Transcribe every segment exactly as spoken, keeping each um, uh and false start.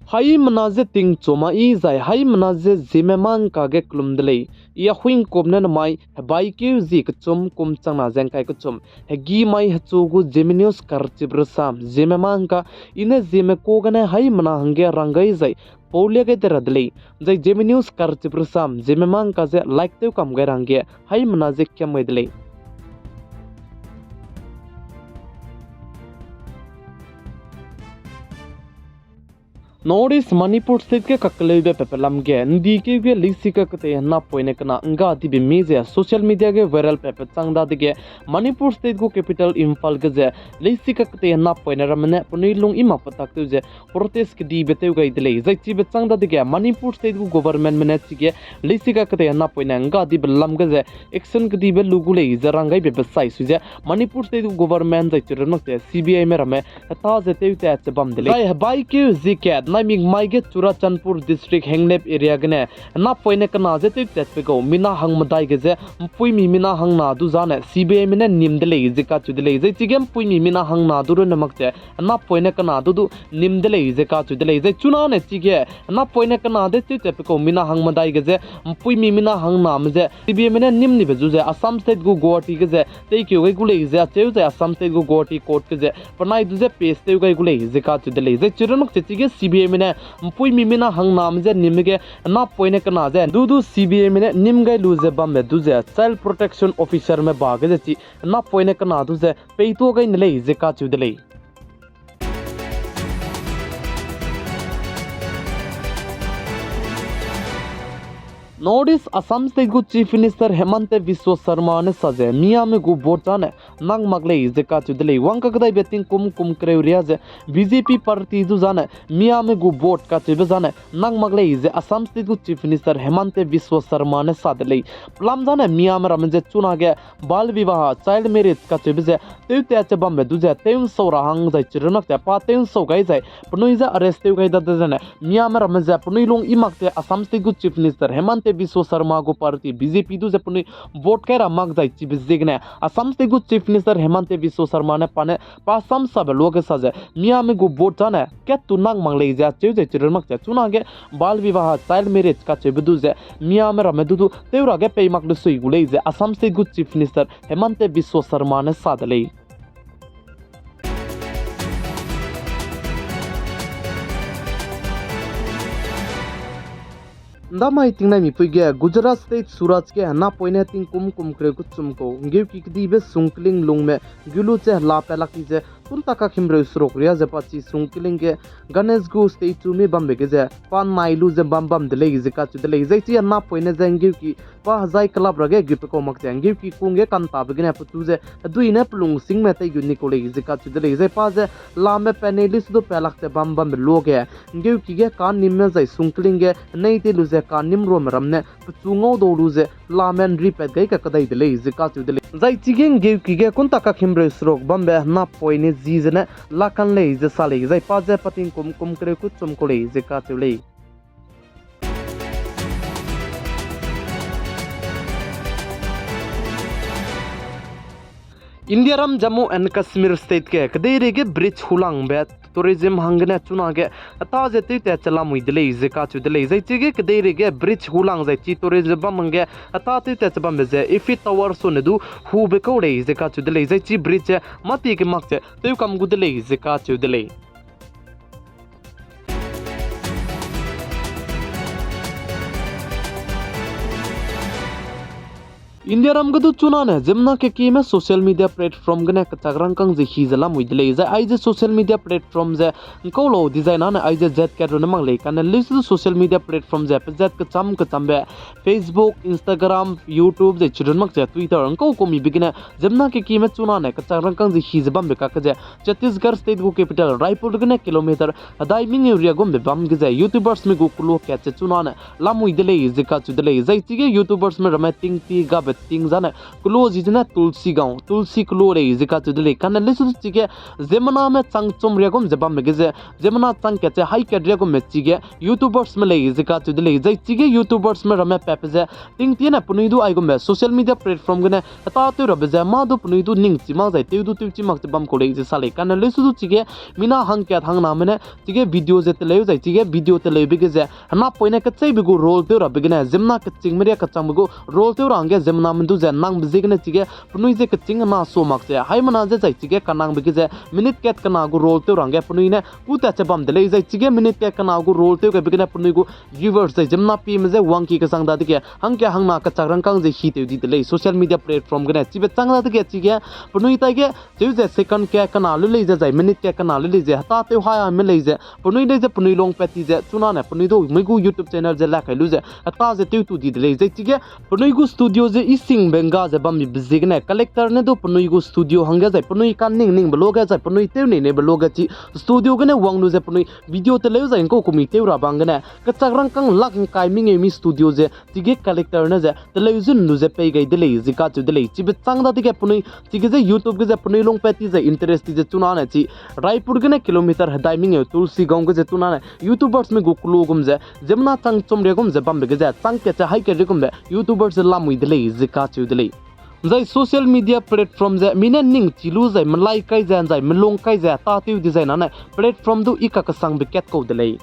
Haimena je tingchuma i zai haimena je Zeme mangka ge kelum de lei. I Ahuingkum ne namai hebaikeu zi kechum kum changna ze ngkai kechum, hegî mai hechu gu Zeme News karchip resam Zeme mangka, i ne Zeme ka gene haimena hangge rang gai zai paulia gai de ra de lei. Zai Zeme News karchip resam Zeme mangka je like tew kam gai ra hangge haimena je kiam gai de lei. North East Manipur State ge kakeleube pepe lam ge, ndikeu ge leisi kaketei henapoine kena ngga dibe mi ze social media ge viral pepe chang dadege, Manipur State gu capital Imphal ge ze, leisi kaketei henapoine ramme ne penui lung i mak petak tew ze protest kedibe tew gai de lei. Zai chibe chang dadege Manipur State gu governmentme ne chige leisi kaketei henapoine ngga dibe lam ge ze action kedibe lu gu lei ze rang gaibe besai sui ze Manipur State gu government zai chirunmak ze C B Ime ramme heta ze tewtat ze bam de lei. Zai hebaikeu zi kat naimik mai ge Churachandpur District Henglep area gene henapoine kena je tewtatbe gau mina hangmedai ge ze mpuimi mina hangna du zane C B Ime ne nim de lei ze kacheu de lei. Zai chige mpuimi mina hangna du runne mak ze henapoine kena du du nim de lei ze kacheu de lei. Zai chunane chige henapoine kena de tewtatbe kau mina hangmedai ge ze mpuimi mina hangname ze C B Ime ne nim nibe zu ze Assam State gu Guwahati ge ze teikeu gai gu lei ze acheu zai Assam State gu Guwahati court ge ze penai du ze pass tew gai gu lei ze kacheu de lei. Zai chirunmak ze chige C B Ime ne mpuimi mina hangname je nim ge henapoine kena ze du du C B Ime ne nim gai lu ze bambe du ze Child Protection Officerme ba ge ze chi henapoine kena du ze peituâ gai ne lei ze kacheu de lei. North East Assam State gu Chief Minister Himanta Biswa Sarma ne sa ze Miyame gu vote zane nang mak lei ze kacheu de lei. Wang kakdaibe tingkum kum kereu ria ze B J P party du zane Miyame gu vote kacheube zane nang mak lei ze Assam State gu Chief Minister Himanta Biswa Sarma ne sa de lei. Pelam zane Miyame ramme ze chunage Bal Vivaha, child marriage kacheube ze tewtat ze bambe du ze tew'nsau ra hang zai chirunmak ze pa tew'nsau gai zai penui je arrest tew gai dade zene Miyame ramme ze penui lung i mak ze Assam State gu Chief Minister Himanta Biswa Sarma gu party B J P du ze penui vote kai ra mak zai chibe ziegene Assam State gu Chief Minister Himanta Biswa Sarma ne pa ne pa samsabe luage sa ze Miyame gu vote zane kat tu nang mak lei ze acheu ze chirunmak ze chunage Bal Vivaha, child marriage kacheube du ze Miyame ramme du du tew ra ge pei mak le sui gu lei ze Assam State gu Chief Minister Himanta Biswa Sarma ne sa de lei. Ndamai tingnaimipui ge Gujarat State Surat ge henapoine tingkum kum kereu kechum kau nggeuki kedibe sungkling lungme gulu ze hela pelak di ze kunta kakhimreu seruk ria ze pa chi sungkling ge Ganesh gu statue mi bambe ge ze pa nai lu ze bam bam de lei ze kacheu de lei. Zai chi henapoine ze nggeuki pa hezai kelap ra ge gu pe kau mak ze nggeuki kung ge kantabe gene pechu ze hedui ne pelung singme tei gu ni kau lei ze kacheu de lei. Zai pa ze lame pa nei lu se du pelak ze bam bambe luage nggeuki ge kanimme zai sungkling ge nei tei lu ze kanimruame ram ne pechu ngau dau lu ze lame nripat gai kakadai de lei ze kacheu de lei. Zai chige nggeuki ge kunta kakhimreu seruk bambe henapoine ji zene lakan lei ze sa lei. Zai pa ze pa tingkum kum kereu kechum kau lei ze kacheu lei. Indiaram Jammu and Kashmir State ge kedeirei ge bridge hulangbe tourism hanggene chunage heta ze tewtat che lamui de lei ze kacheu de lei. Zai chige kedeirei ge bridge hulang zai chi tourism bam hangge heta tewtat che bambe ze Eiffel Tower sone du hube kau lei ze kacheu de lei. Zai chi bridge ze mâtie kemak ze tewkam gu de lei ze kacheu de lei. Indiaram ge du chunane ziemmena kekieme social media platform gene kechak rangkâng ze hi ze lamui de lei. Zai aize social media platform ze nkau lau dezaine aize zat kat runne mak lei. Kane leuse du social media platform ze pezat kecham kechambe Facebook, Instagram, YouTube zai chirunmak ze Twitter nkau kumibe gene ziemmena kekieme chunane kechak rangkâng ze hi ze bambe kakge ze Chhattisgarh State gu capital Raipur gene kilometer hedai mengeu ria gumbe bam ge ze YouTubers me gu kelu kat ze chunane lamui de lei ze kacheu de lei. Zai chige YouTubers me ramme tingti gabe ting zane, kelo zi zene Tulsi Gaon, Tulsi kelo lei ze kacheu de lei. Kane lesu du chige, ziemmename chang chum ria gum ze bambe ge ze, ziemmena chang kat ze hai kat ria gumme chige, YouTubers me lei ze kacheu de lei. Zai chige YouTubers me ramme patpe ze, tingtie ne penui du aigumbe social media platform gene, heta tew rabe ze, mâ du penui du ning chi mak zai, tew du tew chi mak ze bam kau lei ze sa lei. Kane lesu du chige, mina hangkat hangname ne, chige video ze teleu zai, chige video teleube ge ze, hena poine kecheîbe gu role tew rabe gene, ziemmena kechîngme ria kechangbe gu role tew ra hangge ziemmename du ze nangbe ziegene chige, penui ze kechîng hena sa mak ze, haimena ze zai chige kanangbe ge ze, minute kat kena gu role tew ra hangge penui ne, kû tat ze bam de lei zai chige minute kat kena gu role tew gaibe gene penui gu viewers zai ziemmena pieme ze wangki kesang dadege, hangke hangna kechak rangkâng ze hi tew di de lei social media platform gene, chibe chang dadege chige, penui taige, cheu ze second kat kena lu lei ze zai minute kat kena lu lei ze, heta tew haime lei ze, penui lei ze penui lungpat ti ze, chunane penui du mi gu YouTube channel ze la kai lu ze, heta ze tew tu di de lei zai chige, penui gu studio ze i singbe ngga ze bammibe ziegene, collector ne du penui gu studio hangge zai, penui kaning ningbe luage zai, penui tew nei neibe luage chi, studio gene wang lu ze penui video teleu zai ngkau kumi tew ra bang gene, kechak rangkâng lak ngkai mengeu mi studio ze, chige collector ne ze, teleu zun lu ze pei gai de lei, ze kacheu de lei, chibe chang dadege penui, chige ze YouTube ge ze penui lungpat ti zai interest ti ze chunane chi, Raipur gene kilometer hedai mengeu Tulsi Gaon ge ze chunane, YouTubers me gu kelo gum ze, ziemmena chang chum ria gum ze bambe ge ze, chang kat ze hai kat ria gumbe, YouTubers ze lamui de lei, ze kacheu de lei. Zai social media platform ze, mi ne ning chi lu zai, melai kai ze, zai melung kai ze, tatew di zai nane, platform du i kakesangbe kat kau de lei.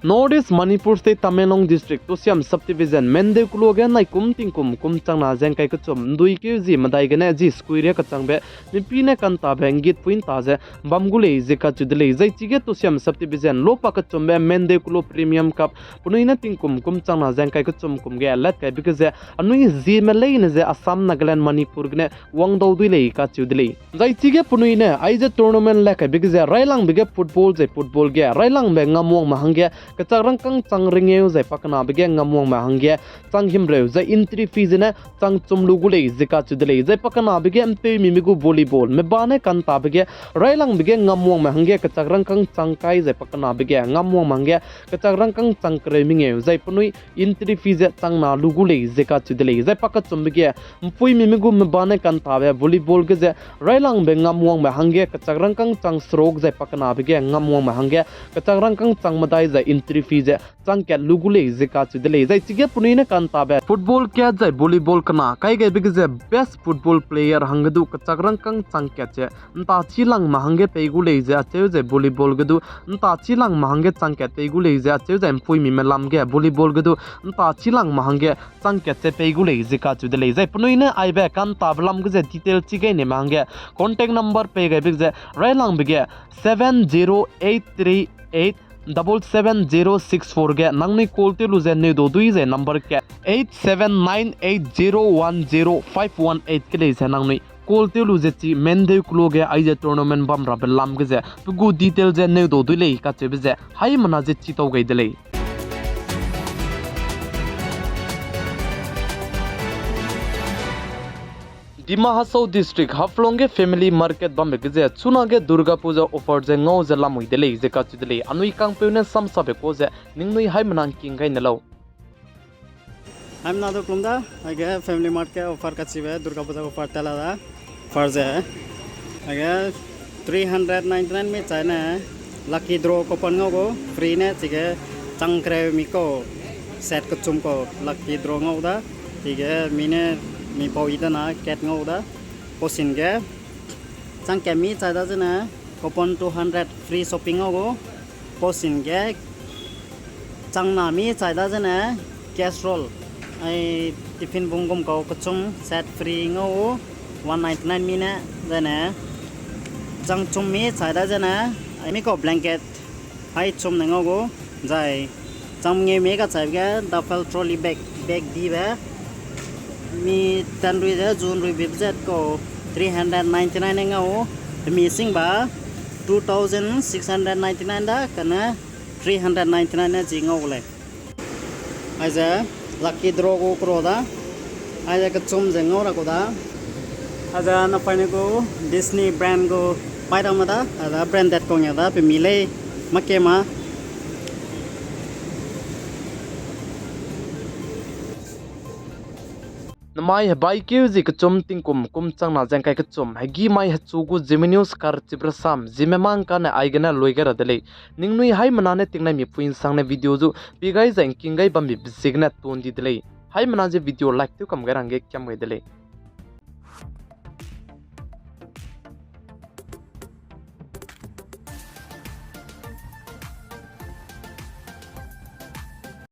North East Manipur State Tamenglong District Tosiam Subdivision Mendeu kelo ge naikum tingkum kum changna ze ngkai kechum ndui keu zi medai gene zi sekuiria kechangbe mipui ne kantabe nggit pui nta ze bam gu lei ze kacheu de lei. Zai chige Tosiam Subdivision lopa kechumbe Mendeu kelo Premium Cup penui ne tingkum kum changna ze ngkai kechum kum ge lat kaibe ge ze anui zieme leine ze Assam, Nagaland, Manipur gene wangdau dui lei kacheu de lei. Zai chige penui ne aize tournament lat kaibe ge ze railangbe ge football zai football ge railangbe ngamwangme hangge kechak rangkâng chang rengeu zai pakenabe ge ngamwangme hangge chang himreu zai entry fee zene chang chum lu gu lei ze kacheu de lei. Zai pakenabe ge mpeumime gu volleyball, meba ne kantabe ge railangbe ge ngamwangme hangge kechak rangkâng chang kai zai pakenabe ge ngamwangme hangge kechak rangkâng chang kereu mengeu zai penui entry fee ze changna lu gu lei ze kacheu de lei. Zai pakechumbe ge mpuimime gu meba ne kantabe volleyball ge ze railangbe ngamwangme hangge kechak rangkâng chang seruk zai pakenabe ge ngamwangme hangge kechak rangkâng chang medai zai entry fee ze chang kat lu gu lei ze kacheu de lei. Zai chige penui ne kantabe football kat zai volleyball kena kai gaibe ge ze best football player hangge du kechak rangkâng chang kat ze nta chilangme hangge pei gu lei ze acheu zai volleyball ge du nta chilangme hangge chang kat pei gu lei ze acheu zai mpuimime lam ge volleyball ge du nta chilangme hangge chang kat ze pei gu lei ze kacheu de lei. Zai penui ne aibe kantabe lam ge ze detail chi gai nime hangge contact number pei gaibe ze railangbe ge seven zero eight three eight double seven zero six four ge nangnui call tew lu ze neu dau dui zai number ke eight seven nine eight zero one zero five one eight ke lei ze nangnui call tew lu ze chi Mendeu kelo ge aize tournament bam rabe lam ge ze pe gu detail ze neu dau dui lei kacheube ze haimena ze chi tau gai de lei. Dima Hasao District Haflong ge Family Market bambe ge ze chunage Durga Puja offer ze ngau ze lamui de lei ze kacheu de lei. Anui kangpeu ne samsabe kau ze ningnui haimena ngking gai ne lau. Haimena du kelum da, aige Family Mart ge offer kachibe Durga Puja offer tela da. Offer ze aige three hundred ninety nine mi chai ne lucky draw coupon ngau gu free ne chige chang kereu mi kau set kechum kau lucky draw ngau da. Chige mi ne mi pau i dana kat ngau da. Pausin ge chang kat mi chai da zene coupon two hundred free shopping ngau gu. Pausin ge changna mi chai da zene casserole, ai tiffin bung gum kau kechum set free ngau gu one ninety nine mi ne zene chang chum mi chai da zene ai mi kau blanket hai chum ne ngau gu, zai chang mengeu mi kachaibe ge duffel trolley bag, bag dibe mi ten rui ze zun rui bip zet kau three hundred ninety nine ne ngau, pemi singba two thousand six hundred ninety nine da kane three hundred ninety nine ne chi ngau gu lei. Aize lucky draw gu kro da. Aize kechum ze ngau ra kau da. Aize napaine gu Disney brand gu paî ra ma da. Aize branded kau ngia da pemi lei. Makema. Namai hebaikeu zi kechum tingkum kum changna ze ngkai kechum, hegî mai hechu gu Zeme News karchibe rasam, Zeme mang kane aigene lui gai ra de lei. Ningnui haimena ne tingnai mipui nsangne video zu pi gai zai ngking gai bambe be ziegene ton di de lei. Haimena ze video like tew kam gai rangge kiam gai de lei.